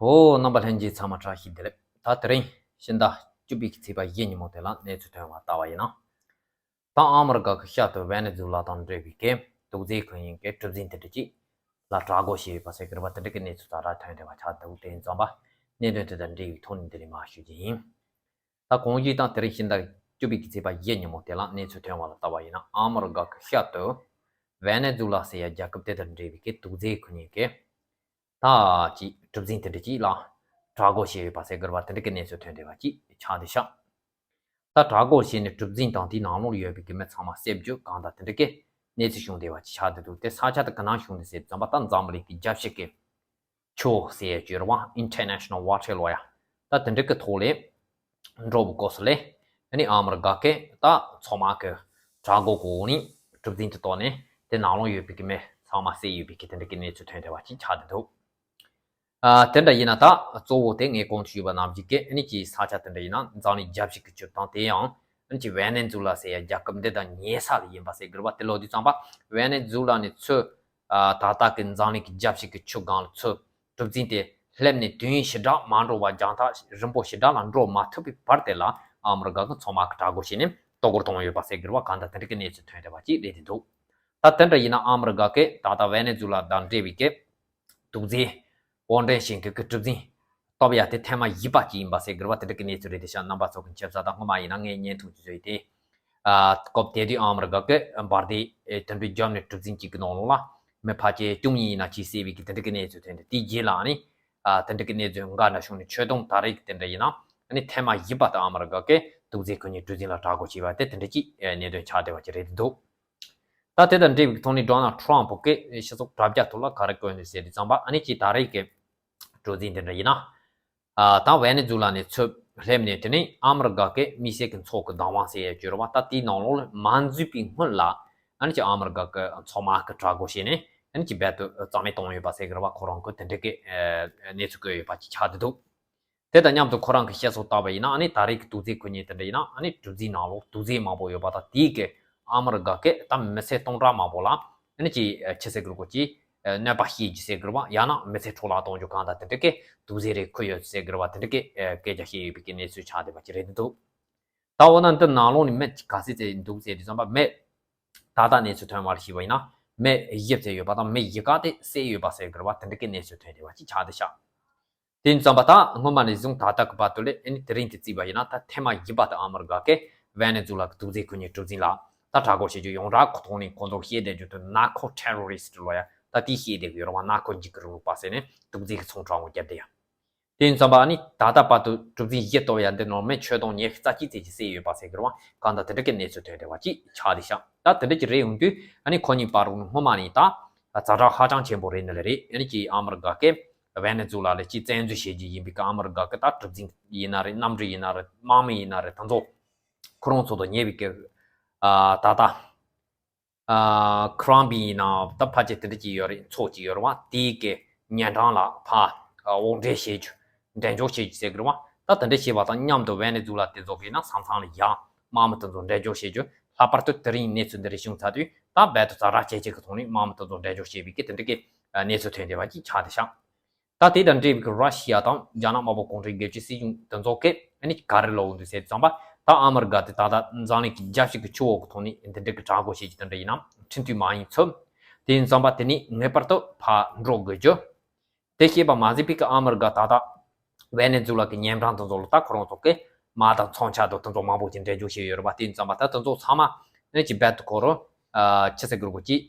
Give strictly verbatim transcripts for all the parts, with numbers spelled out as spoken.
ཨོ། རྣམ་པ་ལྷན་རྒྱས་ཚང་མ་བཀྲ་ཤིས་བདེ་ལེགས། ད་དེ་རིང་ཕྱི་ཟླ་བཅུ་པའི་ཚེས་པ་བཞི་ཉིན་མོ་དེ་ལ་གནས་ཚུལ་ཐོན་པ་ལྟ་བ་ཡིན་ན། ད་ཨ་མི་རི་ཀ་གི་ཤར་དུ་ཝེ་ནེ་ཛུ་ལ་དང་འབྲེལ་བའི་གི་དུག་རྫས་ཁོ་ཡིན་གི་གྲུ་གཟིངས་དེ་འདྲ་ཅིག་ལ་གྲགས་འགོ་བྱས་ཡོད་པ་ཟེར་གི་རེད་པ། དེ་འདྲ་གི་གནས་ཚུལ་ཛ་དྲག་ཐོན་བསྡད་པ་ཆགས་འདུག་དེ་ཡིན་ཙང་པ་གནད་དོན་དེ་དང་འབྲེལ་བའི་ཐོག་ནས་འདི་ནས་མར་ཞུ་རྒྱུ་ཡིན། ད་གོང་ཞུས་དང་དེ་རིང་ཕྱི་ཟླ་བཅུ་པའི་གི་ཚེས་པ་བཞི་ཉིན་མོ་དེ་ལ་གནས་ཚུལ་ཐོན་པ་ལ་ལྟ་བ་ཡིན་ན། ཨ་མི་རི་ཀ་གི་ཤར་དུ་ཝེ་ནེ་ཛུ་ལ་ཟེར་ཡ་རྒྱལ་ཁབ་དེ་དང་འབྲེལ་བའི་གི་དུག་རྫས་ཁོ་ཡིན་གི་ད་ཅིག་གྲུ་གཟིངས་དེ་འདྲ་ཅིག་ལ་གྲགས་འགོ་བྱས་ཡོད་པ་ཟེར་གི་རེད་པ། དེ་འདྲ་གི་གནས་ཚུལ་ཐོན་བསྡད་པ་ཅིག་ཆགས་བསྡད་ཤག་ད་གྲགས་འགོ་བྱས་ནས་གྲུ་གཟིངས་དང་དེའི་ནང་ལོགས་ཡོད་པའི་གི་མི་ཚང་མ་བསད་རྒྱུ་གང་དང་དེ་འདྲ་གི་གནས་ཚུལ་བྱུང་བསྡད་པ་ཅིག་ཆགས་བསྡད་འདུག་དེ་ས་ཆ་དེ་ག་ན་བྱུང་འདུག་ཟེར་ཙམ་པ། ད་འཛམ་གླིང་གི་རྒྱལ་སྤྱི་གི་ཆུ་ཟེར་ཡ་ཅིག་ཡོད་རེད་པ། International Water Law ཡ། ད་དེ་འདྲ་གི་ཐོག་ལ་འགྲོ་བའི་སྐབས་སུ་ལ་ཨ་ནི་ཨ་མི་རི་ཀ་གི་ད་མཚོ་དམག་གི་གྲགས་འགོ་གི་འོག་ནས་གྲུ་གཟིངས་དེ་བཏོན་ནས་དེ་ནང་ལོགས་ཡོད་པའི་གི་མི་ཚང་མ་བསད་ཡོད་པའི་གི་དེ་འདྲ་གི་གནས་ཚུལ་ཐོན་བསྡད་པ་ཅིག་ཆགས་བསྡད་འདུག་ཨ། དེ་འདྲ་ཡིན་ན་ད་གཙོ་བོ་དེ་ངས་གོང་དུ་ཞུས་པ་ནང་བཞིན་གི་ཨ་ནི་ཅིག་ས་ཆ་དེ་འདྲ་ཡིན་ན་འཛམ་གླིང་རྒྱལ་སྤྱི་གི་ཆུ་དང་། དེ་ཡང་ཨ་ནི་ཅིག་ཝེ་ནེ་ཛུ་ལ་ཟེར་ཡ་རྒྱལ་ཁབ་འདི་དང་ཉེ་ས་ལ་ཡིན་པ་ཟེར་གི་རེད་པ། དེ་ལོ་དུས་ཙམ་པ་ཝེ་ནེ་ཛུ་ལ་ནས་ཚུར་ཨ། ད་ལྟ་གི་འཛམ་གླིང་གི་རྒྱལ་སྤྱི་གི་ཆུ་སྒང་ལ་ཚུར་གྲུ་གཟིངས་དེ་སླེབས་ནས་དུས་ཡུན་ཞེ་དྲག་མ་འགྲོ་བར། རྒྱང་ཐག་རིང་པོ་ཞེ་དྲག་ལ་འགྲོ་མ་ཐུབ་པའི་བར་དེ་ལ་ཨ་མི་རི་ཀ་གི་མཚོ་དམག་གིས་གྲགས་འགོ་བྱས་ནས་གཏོར་རྒོལ་བཏང་ཡོད་པ་ཟེར་གི་རེད་པ། གང་ལྟར་དེ་འདྲ་གི་གནས་ཚུལ་ཐོན་བསྡད་པ་ཅིག་རེད་བསྡད་འདུག་ད་དེ་འདྲ་ཡིན་ན་ཨ་མི་རི་ཀ་གིས་ད་ལྟ་ཝེ་ནེ་ཛུ་ལ་དང་འབྲེལ་བའི་གི་དུག་རྫས་དབོར་འདྲེན་བྱེད་མཁན་གྱི་གྲུ་གཟིངས་གཏོར་ཡ་དེ་ཐེངས་མ་བཞི་པ་ཅིག་ཡིན་པ་ཟེར་གི་རེད་པ། དེ་འདྲ་གི་གནས་ཚུལ་རེད་བསྡད་ཤག་རྣམ་པ་ཚོ་གི་མཁྱེན་གསལ་དང་། སྔོན་མ་ཡིན་ན་ངས་བརྙན་ཐུང་ཅིག་བཟོས་ཏེ། ཨ། སྐབས་དེ་དུས་ཨ་མི་རི་ཀ་གི་འབར་མདེལ་ཨེ། དེ་འདྲ་བརྒྱབ་ནས་གྲུ་གཟིངས་གཅིག་གི་ནང་ལོགས་ལ་མི་ཕལ་ཆེར་བཅུ་གཉིས་ཡིན་ན་ཅིག་བསད་པའི་གི་དེ་འདྲ་གི་གནས་ཚུལ་ཐོན་ཏེ། དེའི་རྗེས་ལ་ཨ་ནི་ཨ། དེ་འདྲ་གི་གནས་ཚུལ་འགའ་འདྲ་བྱུང་ནས་ཆུ་དོང་ད་རེས་གི་དེ་འདྲ་ཡིན་ན་ཨ་ནི་ཐེངས་མ་བཞི་པ་དེ་ཨ་མི་རི་ཀ་གིས་དུག་རྫས་ཁོ་ནས་གྲུ་གཟིངས་ལ་གྲགས་འགོ་བྱས་པ་དེ་དེ་འདྲ་ཅིག་ཨེ། གནད་དོན་ཆགས་བསྡད་པ་ཅིག་རེད་འདུག་ད་དེ་དང་འབྲེལ་བའི་ཐོག་ནས་ཌོ་ནལ་ཊམ་ཕུ་གིས་སྤྱི་ཚོགས་དྲ་རྒྱ་ཐོག་ལ་ག་རེ་བཀོད་འདུག་ཟེར་དུས་ཙམ་པ། ཨ་ནི་ཅིག་ད་རེས་ཀྱི་གྲུ་གཟིངས་དེ་འདྲ་ཡིན་ན། ཨ། ད་ཝེ་ནེ་ཛུ་ལ་ནས་ཚུར་སླེབས་ནས་དེ་ནས་ཨ་མི་རི་ཀ་གི་དམིགས་བསལ་གྱི་མཚོ་གི་བདག་དབང་ཟེར་ཡ་ཅིག་ཡོད་རེད་པ། ད་དེའི་ནང་ལོགས་ལ་མ་འཛུལ་བའི་སྔོན་ལ་ཨ་ནི་ཅིག་ཨ་མི་རི་ཀ་གི་མཚོ་དམག་གིས་གྲགས་འགོ་བྱས་ནས་ཨ་ནི་ཅིག་རྦད་དེ་རྩ་མེད་བཏང་ཡོད་པ་ཟེར་གི་རེད་པ། ཁོ་རང་གིས་དེ་འདྲ་གི་ཨ། གནས་ཚུལ་བཀོད་ཡོད་པ་ཅིག་ཆགས་བསྡད་འདུག་དེ་དང་མཉམ་དུ་ཁོ་རང་གི་བཤད་སྲོལ་ལྟ་བུ་ཡིན་ན་ཨ་ནི་ད་རེས་ཀྱི་དུག་རྫས་ཁོ་ནས་དེ་འདྲ་ཡིན་ན་ཨ་ནི་གྲུ་གཟིངས་ནང་ལོགས་དུག་རྫས་མང་པོ་ཡོད་པ་དང་། དེའི་གི་ཨ་མི་རི་ཀ་གིས་ད་མི་ཚེ་སྟོང་ཕྲག་མང་པོ་ལ་ཨ་ནི་ཅིག་ཨ། ཅི་ཟེར་དགོས་རེད་གོ། ཅིག་ཨ། གནོད་པ་བྱེད་རྒྱུ་ཟེར་དགོས་རེད་པ། ཡང་ན་མི་ཚེ་འཕྲོ་བརླག་གཏོང་རྒྱུ་གང་དང་དེ་འདྲ་གི་དུག་རྫས་རེ་འཁོར་ཡོད་ཟེར་དགོས་རེད་པ། དེ་འདྲ་གི་ཨ། སྐད་ཆ་བཤད་ཡོད་པའི་གི་གནས་ཚུལ་ཆགས་བསྡད་པ་ཅིག་རེད་འདུག་ད་འོ་ན་འདི་ནང་ལོགས་ནས་མི་ག་ཚོད་ཙམ་འདུག་ཟེར་དུས་ཙམ་པ། མི་ད་ལྟ་གནས་ཚུལ་ཐོན་པར་བྱས་པ་ཡིན་ན་མི་བཞི་ཙམ་ཡོད་པ་དང་། མི་བཞི་ག་དེ་བསད་ཡོད་པ་ཟེར་དགོས་རེད་པ། དེ་འདྲ་གི་གནས་ཚུལ་ཐོན་བསྡད་པ་ཅིག་ཆགས་བསྡད་ཤག་དེ་ཡིན་ཙམ་པ་ད་སྔོན་མ་ནས་བཟུང་ད་ལྟ་གི་བར་དུ་ལ་ཨ་ནི་དེ་རིང་དེ་བརྩིས་པ་ཡིན་ན་ད་ཐེངས་མ་བཞི་པ་དེ་ཨ་མི་རི་ཀ་གིས་ཝེ་ནེ་ཛུ་ལ་གི་དུག་རྫས་ཁོ་ནས་གྲུ་གཟིངས་ལ་ད་གྲགས་འགོ་བྱེད་རྒྱུ་ཡོངས་གྲགས་ཀྱི་ཐོག་ནས་ཁོང་ཚོ་བཤད་བསྡད་རྒྱུ་དེ་ནར་ཀོ་ཊེ་རོ་རི་སི་ཊི་ལབ་ཡ། ད་དེ་བཤད་བསྡད་གི་ཡོད་རེད་པ། ནར་ཀོ་འཇིགས་སྐུལ་རིང་ལུགས་པ་ཟེར་ནས་དུག་རྫས་ཀྱི་ཚོང་གྲགས་འགོ་བརྒྱབ་བསྡད་ཡ། དེ་ཡིན་ཙམ་པ་ཨ་ནི་ད་ལྟ་བར་དུ་གྲུ་གཟིངས་བཞི་གཏོར་ཡ་འདི་ནང་མི་ཆོད་གཏོང་ཉི་ཤུ་རྩ་གཅིག་ཙམ་ཅིག་བསད་ཡོད་པ་ཟེར་གི་རེད་པ། གང་ལྟར་དེ་འདྲ་གི་གནས་ཚུལ་ཐོན་བསྡད་པ་ཅིག་ཆགས་བསྡད་ཤག་ད་དེ་འདྲ་ཅིག་རེད་ཡོང་དུས་ཨ་ནི་ཁོ་གཉིས་བར་དུ་སྔོན་མ་ནས་ད་ཛ་དྲག་ཧ་ཅང་ཆེན་པོ་རེད་ནི་ལ་རེད། ཨ་ནི་ཅིག་ཨ་མི་རི་ཀ་གིས་ཝེ་ནེ་ཛུ་ལ་ལ་ཅིག་བཙན་འཛུལ་བྱེད་རྒྱུ་ཡིན་པའི་སྐབས། ཨ་མི་རི་ཀ་གིས་ད་གྲུ་གཟིངས་ཡིན་ན་རེད། གནམ་གྲུ་ཡིན་ན་རེད། དམག་མི་ཡིན་ན་རེད། དེ་ཚོ་ཁོ་རང་ཚོ་དང་ཉེ་བའི་སྐབས་ཨ། ད་ལྟ་ཨ། ཁོ་རང་པའི་ཡིན་ན་ད་ཕལ་ཆེར་དེ་འདྲ་ཅིག་ཡོད་རེད། མཚོ་ཅིག་ཡོད་རེད་པ། དེའི་གི་ཉེ་འགྲམ་ལ་ཕར་ཨ། དབོར་འདྲེན་བྱེད་རྒྱུ། འགྲེམས་འཇོག་བྱེད་རྒྱུ་ཟེར་གི་རེད་པ། ད་དེ་འདྲ་བྱས་པ་དང་མཉམ་དུ་ཝེ་ནེ་ཛུ་ལ་དེ་ཚོ་གི་ཡིན་ན་ས་མཚམས་ལ་ཡང་དམག་མི་དེ་ཚོ་འགྲེམས་འཇོག་བྱེད་རྒྱུ། ལྷག་པར་དུ་དེ་རིང་གནས་ཚུལ་འདི་རིགས་བྱུང་ཚར་དུས་ད་རྦད་དེ་ཛ་དྲག་ཇེ་ཆེ་གི་ཐོག་ནས་དམག་མི་དེ་ཚོ་འགྲེམས་འཇོག་བྱེད་པའི་གི་དེ་འདྲ་གི་ཨ། གནས་ཚུལ་ཐོན་བསྡད་པ་ཅིག་ཆགས་བསྡད་ཤག་ད་དེ་དང་འབྲེལ་བའི་ར་ཤི་ཡ་དང་རྒྱ་ནག་དམར་པོ་གུང་ཁྲན་སྒེར་གཅོད་སྲིད་གཞུང་དེ་ཚོ་གིས་ཨ་ནི་ག་རེ་ལབ་འདུག་ཟེར་དུས་ཙམ་པ། ད་ཨ་མི་རི་ཀ་དེ་ད་ལྟ་འཛམ་གླིང་གི་རྒྱལ་སྤྱི་གི་ཆུ་འོག་གི་ཐོག་ནས་འདི་འདྲ་གི་གྲགས་འགོ་བྱེད་ཀྱི་དེ་འདྲ་ཡིན་ན་ཁྲིམས་མཐུན་མ་ཡིན་ཚུལ། དེ་ཡིན་ཙམ་པ་དེ་ནས་ངེས་པར་དུ་ཕར་འགྲོ་དགོས་རྒྱུ། དེ་བྱས་པ་མ་ཟད་པའི་གི་ཨ་མི་རི་ཀ་ད་ལྟ་ཝེ་ནེ་ཛུ་ལ་གི་ཉེ་འགྲམ་དེ་ཚོ་ལ་ད་ཁོ་རང་ཚོ་གི་དམག་དང་མཚོན་ཆ་དང་དེ་ཚོ་མང་པོ་ཅིག་འགྲེམས་འཇོག་བྱས་ཡོད་རེད་པ། དེ་ཡིན་ཙམ་པ་ད་དེ་ཚོ་ཚང་མ་ཨ་ནི་ཅིག་རྦད་དེ་ཁོ་རང་ཨ། ཅི་ཟེར་དགོས་རེད་གོ། ཅིག་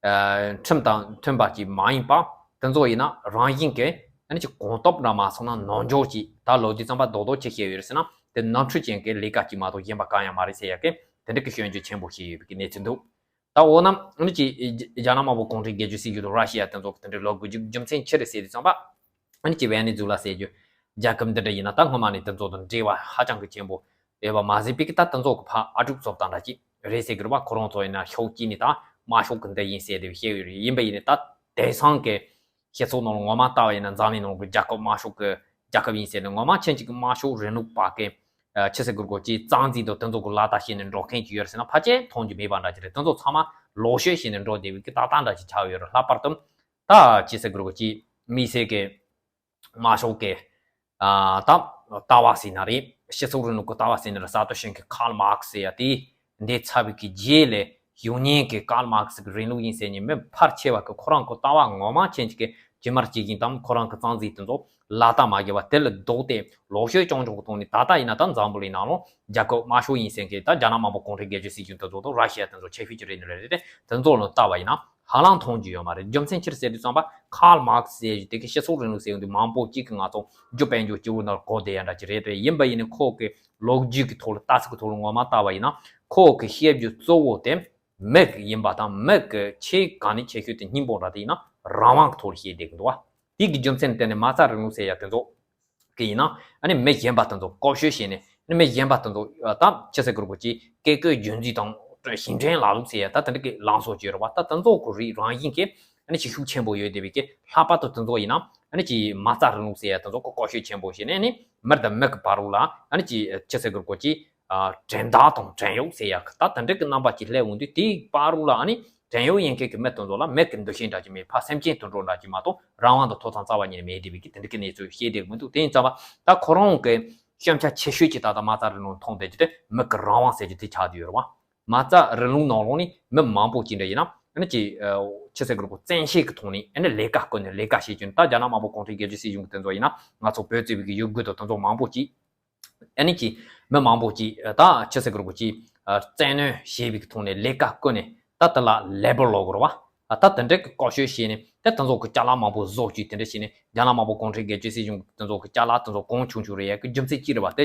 ཨ། ཁྲིམས་དང་མཐུན་པ་ཅིག་མ་ཡིན་པ། དེ་ཚོ་ཡིན་ན་རང་བཞིན་གྱིས་ཨ་ནི་ཅིག་གོང་སྟོབས་འདྲ་མ་སོང་ན་ནོར་འཇོག་ཅིག་ད་ལོ་རྒྱུས་ཙམ་པ་རྡོག་རྡོག་ཅིག་བཤད་ཡོད་རེད་ཟེར་ན་དེ་ནོར་འཁྲུལ་ཅན་གྱི་ལས་ཀ་ཅིག་མ་གཏོགས་གཞན་པ་གང་ཡང་མ་རེད་ཟེར་ཡ་གི་དེ་འདྲ་གི་སྐྱོན་བརྗོད་ཆེན་པོ་བྱས་ཡོད་པའི་གི་གནས་ཚུལ་འདུག་ད་འོ་ན་ཨ་ནི་ཅིག་རྒྱ་ནག་དམར་པོ་གུང་ཁྲན་སྒེར་གཅོད་སྲིད་གཞུང་དང་ར་ཤི་ཡ་དེ་ཚོ་གི་དེ་འདྲའི་ལབ་དགོས་རྒྱུ་རྒྱུ་མཚན་ཅི་རེད་ཟེར་དུས་ཙམ་པ། ཨ་ནི་ཅིག་ཝེ་ནེ་ཛུ་ལ་ཟེར་རྒྱུ་རྒྱལ་ཁབ་འདི་འདྲ་ཡིན་ན་ད་སྔོན་མ་ནས་དེ་ཚོ་དང་འབྲེལ་བ་ཧ་ཅང་གི་ཆེན་པོ་ཡོད་པ་མ་ཟད་པའི་གི་ད་དེ་ཚོ་གི་ཕར་ཨ་ཕྲུག་ཚོ་དང་འདྲ་ཅིག་རེད་ཟེར་གི་རེད་པ། ཁོ་རང་ཚོ་ཡིན་ན་ཕྱོགས་གཅིག་ནས་ད་དམར་ཤོག་གི་འདི་ཡིན་ཟེར་དེ་བཤད་ཡོད་རེད། ཡིན་པ་ཡིན་ནའི་ད་དེང་སང་གི་སྤྱི་ཚོགས་ནང་ལ་ངོ་མ་ལྟ་བ་ཡིན་ན་འཛམ་གླིང་ནང་གི་རྒྱལ་ཁབ་དམར་ཤོག་གི་རྒྱལ་ཁབ་ཡིན་ཟེར་ནས་ངོ་མ་ཕྱིན་ཅིག་གི་དམར་ཤོག་རིང་ལུགས་པ་གི་ཨ། ཅི་ཟེར་དགོས་རེད་གོ། ཅིག་རྩ་འཛིན་དང་དེ་ཚོ་གི་ལག་བསྟར་བྱས་ནས་འགྲོ་མཁན་ཅིག་ཡོད་རེད་ཟེར་ན་ཕལ་ཆེར་མཐོང་རྒྱུ་མེད་པ་འདྲ་ཅིག་རེད། དེ་ཚོ་ཚང་མ་ལོག་ཤོས་བྱས་ནས་འགྲོ་བསྡད་པའི་གི་ཏག་ཏག་འདྲ་ཅིག་ཆགས་ཡོད་རེད། ལྷག་པར་དུ་ད་ཅི་ཟེར་དགོས་རེད་གོ། ཅིག་དམིགས་བསལ་གི་ དམར་ཤོག་གི་ཨ་ད་ལྟ་བ་ཟེར་ན་རེད། སྤྱི་ཚོགས་རིང་ལུགས་ཀྱི་ལྟ་བ་ཟེར་ན་རེད། གསར་གཏོད་བྱེད་མཁན་ཁཱརལ་མཱར་ཁེ་སི་ཟེར་ཡ་དེ་འདས་ཚར་བའི་གི་རྗེས་ལ་ཡོང་མཁན་གྱི་ཀཱརལ་མཱར་ཁེ་སི་གི་རིང་ལུགས་ཡིན་ཟེར་མཁན་མི་ཕལ་ཆེ་བ་གི་ཁོ་རང་གི་ལྟ་བ་ངོ་མ་ཅན་གྱི་ཇི་མར་བྱེད་ཀྱིན་དང་ཁོ་རང་གི་རྩ་འཛིན་དེ་ཚོ་ལག་བསྟར་མ་བརྒྱབ་པ་དེ་ལ་ལྡོག་སྟེ་ལོག་ཤོས་རྐྱང་རྐྱང་གི་ཐོག་ནས། ད་ལྟ་ཡིན་ན་ད་འཛམ་བུ་གླིང་ནང་ལ་རྒྱལ་ཁབ་དམར་ཤོག་ཡིན་ཟེར་མཁན་ད་རྒྱ་ནག་དམར་པོ་གུང་ཁྲན་སྒེར་གཅོད་སྲིད་གཞུང་དེ་ཚོ་དང་ར་ཤི་ཡ་དེ་ཚོ་ཆེ་ཤོས་ཅིག་རེད་ནི་རེད་དེ། དེ་ཚོ་ལ་ལྟ་བ་ཡིན་ན་ཧ་ལམ་མཐོང་རྒྱུ་ཡོད་མ་རེད། རྒྱུ་མཚན་ཅི་རེད་ཟེར་དུས་ཙམ་པ་ཁཱརལ་མཱར་ཁེ་སི་ཟེར་རྒྱུ་དེ་གི་སྤྱི་ཚོགས་རིང་ལུགས་ཟེར་ཡོང་དུས་མང་པོ་གཅིག་གི་ང་ཚོ་རྒྱུ་དཔལ་འབྱོར་སྤྱི་བོ་ནང་གོ་བསྡད་ཡ་འདྲ་ཅིག་རེད་དེ། ཡིན་པ་ཡིན་ནི་ཁོ་གི་ལོ་རྒྱུས་ཀྱི་ཐོག་ལ་ལྟ་ཚུལ་གྱི་ཐོག་ལ་ངོ་མ་ལྟ་བ་ཡིན་ན་ཁོ་གི་བཤད་རྒྱུ་གཙོ་བོ་དེ་མི་ཡིན་པ་དང་མི་གི་ཆེས་གང་ནས་ཆེ་ཤོས་དེ་སྙིང་པོ་འདྲ་དེ་ཡིན་ན་རང་དབང་གི་ཐོག་ལ་བཤད་བསྡད་ཀྱི་འདུག་བ། དེ་གི་རྒྱུ་མཚན་དེ་ནི་མ་རྩ་རིང་ལུགས་ཟེར་ཡ་དེ་ཚོ་གི་ཡིན་ན་ཨ་ནི་མི་གཞན་པ་དེ་ཚོ་བཀོལ་སྤྱོད་བྱས་ནས་ཨ་ནི་མི་གཞན་པ་དེ་ཚོ་ད་ཅི་ཟེར་དགོས་རེད་གོ་ཅི་བཀས་བཀོད་རྒྱུད་འཛིན་དང་ཞིང་བྲན་ལམ་ལུགས་ཟེར་ཡ་ད་དེ་འདྲ་གི་ལངས་སོགས་བྱས་རེད་བ། ད་དེ་ཚོ་གི་རིགས་རང་བཞིན་གྱི་ཨ་ནི་ཅིག་ཤུགས་ཆེན་པོ་ཡོད་བསྡད་པའི་གི་ལྷག་པར་དུ་དེ་ཚོ་ཡིན་ན་ཨ་ནི་ཅིག་མ་རྩ་རིང་ལུགས་ཟེར་ཡ་དེ་ཚོ་གི་བཀོལ་སྤྱོད་ཆེན་པོ་བྱས་ནས་ཨ་ནི་མི་དང་མི་གི་བར་ལ་ཨ་ནི་ཅིག་ཅི་ཟེར་དགོས་རེད་གོ་ཅི་ཨ་བྲན་བདག་དང་བྲན་གཡོག་ཟེར་ཡ་གི་ད་དེ་འདྲ་གི་རྣམ་པ་ཅིག་སླེབས་འོང་དུས་དེའི་བར་ལ་ཨ་ནི་བྲན་གཡོག་ཡིན་མཁན་གྱི་མི་དེ་ཚོ་ལ་མི་གི་འདུ་ཤེས་འདྲ་ཅིག་མེད་པར་སེམས་ཅན་དུད་འགྲོ་འདྲ་ཅིག་མ་གཏོགས་རང་དབང་དང་ཐོབ་ཐང་རྩ་བ་ཉིད་ནས་མེད་བསྡད་པའི་གི་དེ་འདྲ་གི་གནས་ཚུལ་བཤད་བསྡད་མི་འདུག་དེ་ཡིན་ཙང་བ་ད་ཁོ་རང་གི་སྐྱོན་ཆ་ཆེ་ཤོས་ཀྱི་ད་ལྟ་མ་རྩ་རིང་ལུགས་མཐོང་བསྡད་རྒྱུ་དེ་མི་གི་རང་དབང་ཟེར་རྒྱུ་དེ་ཆགས་བསྡད་ཡོད་རེད་བ། མ་རྩ་རིང་ལུགས་ནང་ལོགས་ནས་མི་མང་པོ་ཅིག་འདྲ་ཡིན་ན་ཨ་ནི་ཅིག་ཨ་ཅི་ཟེར་དགོས་རེད་གོ་བཙན་ཤེད་ཀྱི་ཐོག་ནས་ཨ་ནི་ལས་ཀ་བསྐོས་ནས་ལས་ཀ་བྱེད་རྒྱུ་ནི་ད་རྒྱ་ནག་དམར་པོ་གུང་ཁྲན་སྒེར་གཅོད་སྲིད་གཞུང་གི་དེ་ཚོ་ཡིན་ན་ང་ཚོ་བོད་གཙོས་པའི་གི་ཡུལ་དགོས་དང་དེ་ཚོ་མང་པོ་ཅིག་ཨ་ནི་ཅིག་མི་མང་པོ་ཅིག་ད་ཅི་ཟེར་དགོས་རེད་གོ་ཅིག་བཙན་གནོན་བྱས་པའི་གི་ཐོག་ནས་ལས་ཀ་བསྐོས་ནས་ད་དེ་ལ་ལེ་བར་ལབ་དགོས་རེད་བ། ད་དེ་འདྲ་གི་བཀོལ་སྤྱོད་བྱས་ནས་ད་དེ་ཚོ་གི་ཅ་ལག་མང་པོ་བཟོ་བཅུག་དེ་འདྲ་བྱས་ནས་རྒྱ་ནག་དམར་པོ་གུང་ཁྲན་སྒེར་གཅོད་སྲིད་གཞུང་གི་དེ་ཚོ་གི་ཅ་ལག་དེ་ཚོ་གོང་ཆུང་ཆུང་རེད་ཡ་གི་རྒྱུ་མཚན་ཅི་རེད་བ། དེ་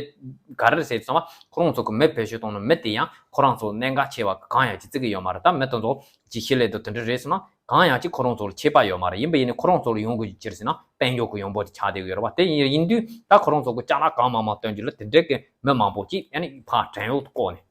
ག་རེ་རེད་ཟེར་ཙང་ཁོ་རང་ཚོ་གི་མི་བེད་སྤྱོད་གཏོང་ནི་མི་དེ་ཡང་ཁོ་རང་ཚོ་གནད་འགག་ཆེ་བ་གང་ཡང་ཅིག་བརྩི་གི་ཡོད་མ་རེད། ད་མི་དེ་ཚོ་ཅིག་ཤི་ལེ་དུ་དེ་འདྲ་རེད་ཟེར་ན་གང་ཡང་ཅིག་ཁོ་རང་ཚོ་ལ་ཁྱད་པར་ཡོད་མ་རེད། ཡིན་པ་ཡིན་ནའི་ཁོ་རང་ཚོ་ལ་ཡོང་དགོས་ཀྱི་ཅི་རེད་ཟེར་ན་དཔལ་འབྱོར་གྱི་ཡོང་འབབ་དེ་ཆགས་བསྡད་ཀྱི་ཡོད་རེད་བ། དེ་ཡིན་ཡིན་དུས་ད་ཁོ་རང་ཚོ་གི་ཅ་ལག་གང་མང་མང་བཏོན་རྒྱུ་ལ་དེ་འདྲ་གི་མི་མང་པོ་ཅིག་ཨ་ནི་ཕར་བྲན་གཡོག་ཏུ་བཀོལ་ནས།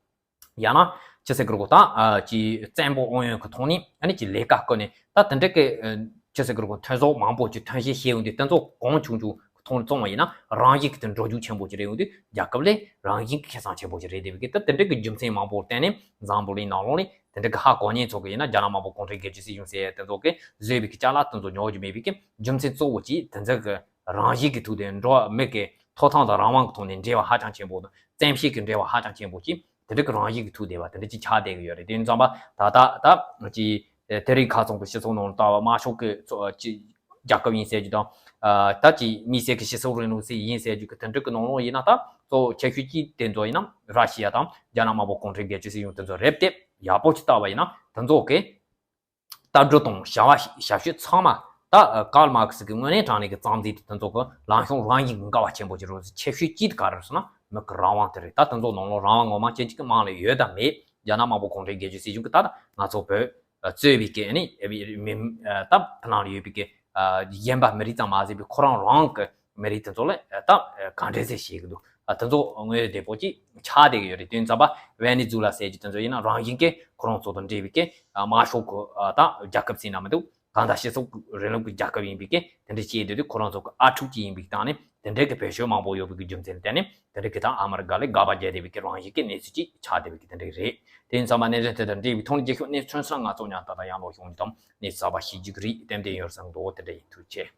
ཡང་ན་ཅི་ཟེར་དགོས་རེད་གོ་ད་ཨ་ཅིག་བཙན་པོ་དབང་ཡོད་ཀྱི་ཐོག་ནས་ཨ་ནི་ཅིག་ལས་ཀ་བསྐོས་ནས་ད་དེ་འདྲ་གི་ཨ་ཅི་ཟེར་དགོས་རེད་གོ་ཐོན་ཟོག་མང་པོ་ཅིག་ཐོན་སྐྱེད་བྱས་ཡོང་དུས་དེ་ཚོ་གོང་ཆུང་ཆུང་གི་ཐོག་ནས་བཙོང་བ་ཡིན་ན་རང་བཞིན་གྱི་དེ་འགྲོ་རྒྱུག་ཆེན་པོ་ཅིག་རེད་ཡོང་དུས་རྒྱལ་ཁབ་ལ་རང་བཞིན་གྱི་ཁེ་བཟང་ཆེན་པོ་ཅིག་རེད་བསྡད་པའི་གི་ད་དེ་འདྲ་གི་རྒྱུ་མཚན་མང་པོར་བརྟེན་ནས་འཛམ་བུ་གླིང་ནང་ལོགས་ནས་དེ་འདྲ་གི་ཧ་གོ་མཁན་ཚོ་གི་ཡིན་ན་རྒྱ་ནག་དམར་པོ་གུང་ཁྲན་སྒེར་གཅོད་སྲིད་གཞུང་ཟེར་ཡ་དེ་ཚོ་གི་བཟོས་པའི་གི་ཅ་ལག་དེ་ཚོ་ཉོ་རྒྱུ་མེད་པའི་གི་རྒྱུ་མཚན་གཙོ་བོ་ཅིག་དེ་ཚོ་གི་རང་བཞིན་གྱི་ཐོག་ནས་འགྲོ་བ་མི་གི་ཐོབ་ཐང་དང་རང་དབང་གི་ཐོག་ནས་འབྲེལ་བ་ཧ་ཅང་ཆེན་པོ་དང་བཙན་ཤེད་ཀྱི་འབྲེལ་བ་ཧ་ཅང་ཆེན་པོ་ཅིག་དེ་འདྲ་གི་རང་བཞིན་གྱི་ཐོག་བསྡད་པ་དེ་འདྲ་ཅིག་ཆགས་བསྡད་ཀྱི་ཡོད་རེད། དེ་ཡིན་ཙང་པ་ད་ལྟ་ད་ཅིག་དེ་རིང་ཁ་སང་གི་སྤྱི་ཚོགས་ནང་ལ་ལྟ་བ་དམར་ཤོག་གི་ཚོ་ཅིག་རྒྱལ་ཁབ་ཡིན་ཟེར་རྒྱུ་དང་ད་ཅིག་དམིགས་བསལ་གྱི་སྤྱི་ཚོགས་རིང་ལུགས་ཟེར་ཡིན་ཟེར་རྒྱུ་གི་དེ་འདྲ་གི་ནང་ལོགས་ཡིན་ན་ད་གཙོ་བོ་ཁྱད་ཆོས་གཅིག་དེ་ཚོ་ཡིན་ན་ར་ཤི་ཡ་དང་རྒྱ་ནག་དམར་པོ་གུང་ཁྲན་སྒེར་གཅོད་སྲིད་གཞུང་དེ་ཚོ་རེད་དེ་ཡག་པོ་ཅིག་ལྟ་བ་ཡིན་ན་དེ་ཚོ་གི་ལྟ་གྲུབ་དང་བྱ་བ་བྱ་སྤྱོད་ཚང་མ་ད་ཀཱརལ་མཱར་ཁེ་སི་གི་དངོས་གནས་དྲང་གནས་ཀྱི་རྩ་འཛིན་དེ་དེ་ཚོ་གི་ལངས་གཞུང་རང་བཞིན་གྱི་འགལ་བ་ཆེན་པོ་ཅིག་རེད། ཁྱད་ཆོས་གཅིག་དེ་ག་རེ་རེད་ཟེར་ན་མི་གི་རང་དབང་དེ་རེད། ད་དེ་ཚོ་ནང་ལོགས་རང་དབང་ངོ་མ་ཅན་གཅིག་གི་དམངས་ལ་ཡོད་དམ་མེད། རྒྱ་ནག་དམར་པོ་གུང་ཁྲན་སྒེར་གཅོད་སྲིད་གཞུང་གི་ད་ང་ཚོ་བོད་གཙོས་པའི་གི་ནི་མི་ད་ཕ་ནང་ལ་ཡོད་པའི་གི་གཞན་པ་མི་རིགས་ཙམ་མ་ཟད་པའི་ཁོ་རང་རང་གི་མི་རིགས་དེ་ཚོ་ལ་ད་ག་འདྲས་སེ་བྱེད་ཀྱི་འདུག་དེ་ཚོ་དངོས་ཡོད་བདེ་པོ་ཅིག་ཆགས་བསྡད་ཀྱི་ཡོད་རེད། དེ་ཡིན་ཙང་པ་ཝེ་ནེ་ཛུ་ལ་ཟེར་རྒྱུ་དེ་ཚོ་ཡིན་ན་རང་བཞིན་གྱིས་ཁོ་རང་ཚོ་དང་འབྲེལ་བའི་གི་དམར་ཤོག་གི་ད་རྒྱལ་ཁབ་ཟེར་ན་མི་འདུག་གང་ལྟར་སྤྱི་ཚོགས་རིང་ལུགས་ཀྱི་རྒྱལ་ཁབ་ཡིན་པའི་གི་དེ་འདྲ་བྱས་བསྡད་དུས་ཁོ་རང་ཚོ་གི་ཨ་ཕྲུག་ཅིག་ཡིན་པའི་སྟེང་ནས་དེ་འདྲའི་གི་བེད་སྤྱོད་མང་པོ་ཡོད་པའི་གི་རྒྱུ་མཚན་ལ་བརྟེན་ནས་དེ་འདྲའི་གི་ད་ཨ་མི་རི་ཀ་ལ་དགག་པ་བརྒྱབ་བསྡད་པའི་གི་རང་བཞིན་གྱི་གནས་ཚུལ་ཅིག་ཆགས་བསྡད་པའི་གི་དེ་འདྲ་རེད། དེ་ཡིན་ཙང་པ་གནད་དོན་དེ་དང་འབྲེལ་བའི་ཐོག་ནས་རྒྱལ་ཤོག་གནས་ཚུལ་ཚང་ང་ཚོ་ཉར་ད་ད་ཡང་ལོག་ཤོང་རྒྱུ་དང་གནས་ཚུལ་གསར་པ་ཤེས་རྒྱུ་གི་རེད། ཏན་ཏན་ཡོད་བསམ་འདུག་དེ་འདྲ་ཡིན། ཐུགས་རྗེ་ཆེ།